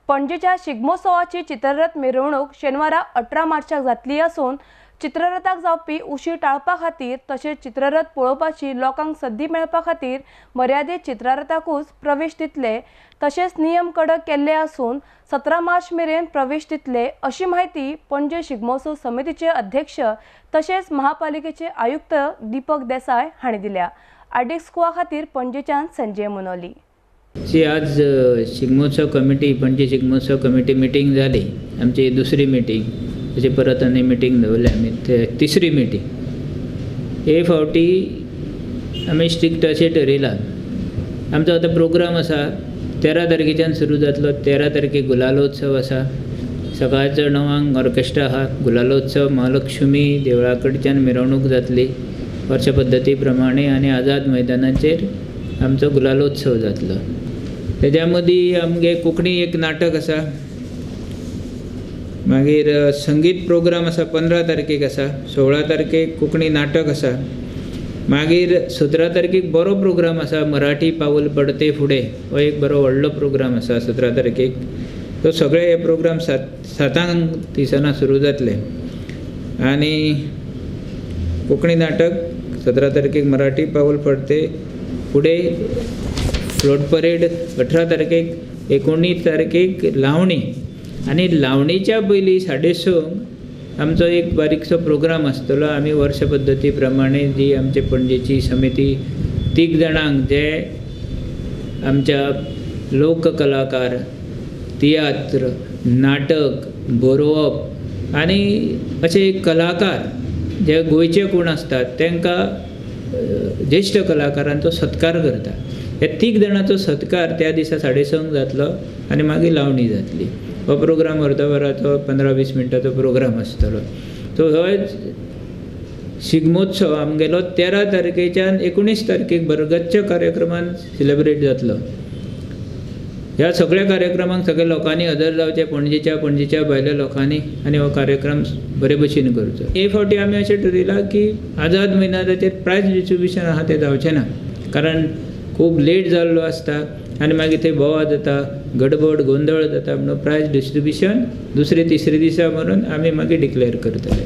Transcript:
पणजेच्या शिगमोत्सवाची चित्ररथ मिरवणूक शेनवारा 18 मार्चाक जातली असून चित्ररथाक जावपी उशीर टाळपा खातीर तशेंच चित्ररथ पळोवपाची लोकांक संदी मेळपा खातीर मर्यादीत चित्ररथाकूच प्रवेश दितले तशेंच नियम कडक केल्ले आसून 17 मार्च मेरेन प्रवेश दितले अशी म्हायती पणजे शिगमोत्सव समितीचे अध्यक्ष तशेंच महापालिकेचे आयुक्त दीपक देसाय हांणी दिल्या. आरडीएक्स गोवा खातीर पणजेच्यान संजय मुनोली. आज Shigmotsav committee, Panaji Shigmotsav committee meeting जाली, आमची दुसरी मिटींग. तशी परत आनी मिटींग दवरली आमी, ते तिसरी मिटींग. हे फावटी आमी स्ट्रिक्ट अशें ठरयलां. आमचो आतां प्रोग्राम आसा 13 तारखेच्यान सुरू जातलो. 13 तारखेक गुलालोत्सव आसा. सकाळचो 9 ऑर्केस्ट्रा आहा. गुलालोत्सव महालक्ष्मी देवळा कडच्यान मिरवणूक जातली वर्ष पद्दती प्रमाणे आनी आझाद मैदानाचेर आमचो गुलालोत्सव जातलो. तेज्या मदीं आमगे कोंकणी एक नाटक आसा. मागीर संगीत प्रोग्राम आसा 15 तारखेक आसा. 16 तारखेक कोंकणी नाटक आसा. मागीर 17 तारखेक बरो प्रोग्राम आसा, मराठी पावल पडते फुडें, हो एक बरो व्हडलो प्रोग्राम आसा 17 तारखेक. तो सगळे हे प्रोग्राम 7 दिसांना सुरू जातले. आनी कोंकणी नाटक 17 तारखेक, मराठी पावल पडते फुडें, फ्लोट परेड 18 तारखेक, 19 तारखेक लावणी. आनी लावणीच्या पयलीं 6:30 आमचो एक बारीकसो प्रोग्राम आसतलो. आमी वर्ष पद्दती प्रमाणे जी आमचे पणजेची समिती 3 जाणांक जे आमच्या लोककलाकार, तियात्र, नाटक, बरोवप आनी अशे कलाकार जे गोंयचे कोण आसतात तांकां ज्येश्ठ कलाकारांचो सत्कार करता. हे 3 जाणांचो सत्कार त्या दिसा 6:30 जातलो आनी मागीर लावणी जातली. हो प्रोग्राम अर्द वराचो 15-20 मिनटाचो प्रोग्राम आसतलो. सो हो शिगमोत्सव आमगेलो 13 तारखेच्यान 19 तारखेक भरगच्च कार्यक्रमान सेलिब्रेट जातलो. ह्या सगळ्या कार्यक्रमांक सगळ्या लोकांनी हजर जावचें, पणजेच्या पणजेच्या भायल्या लोकांनी, आनी हो कार्यक्रम बरे भशेन करचो. हे फावटी आमी अशें ठरयलां की आझाद मैदानाचेर प्रायज डिस्ट्रिब्युशन आहा तें जावचें ना, कारण खूब लेट जाल्लो आसता आनी मागीर थंय बोवाळ जाता, गडबड गोंदळ जाता. म्हणून प्रायज डिस्ट्रिब्युशन दुसरे तिसरे दिसा म्हणून आमी मागीर डिक्लेअर करतले.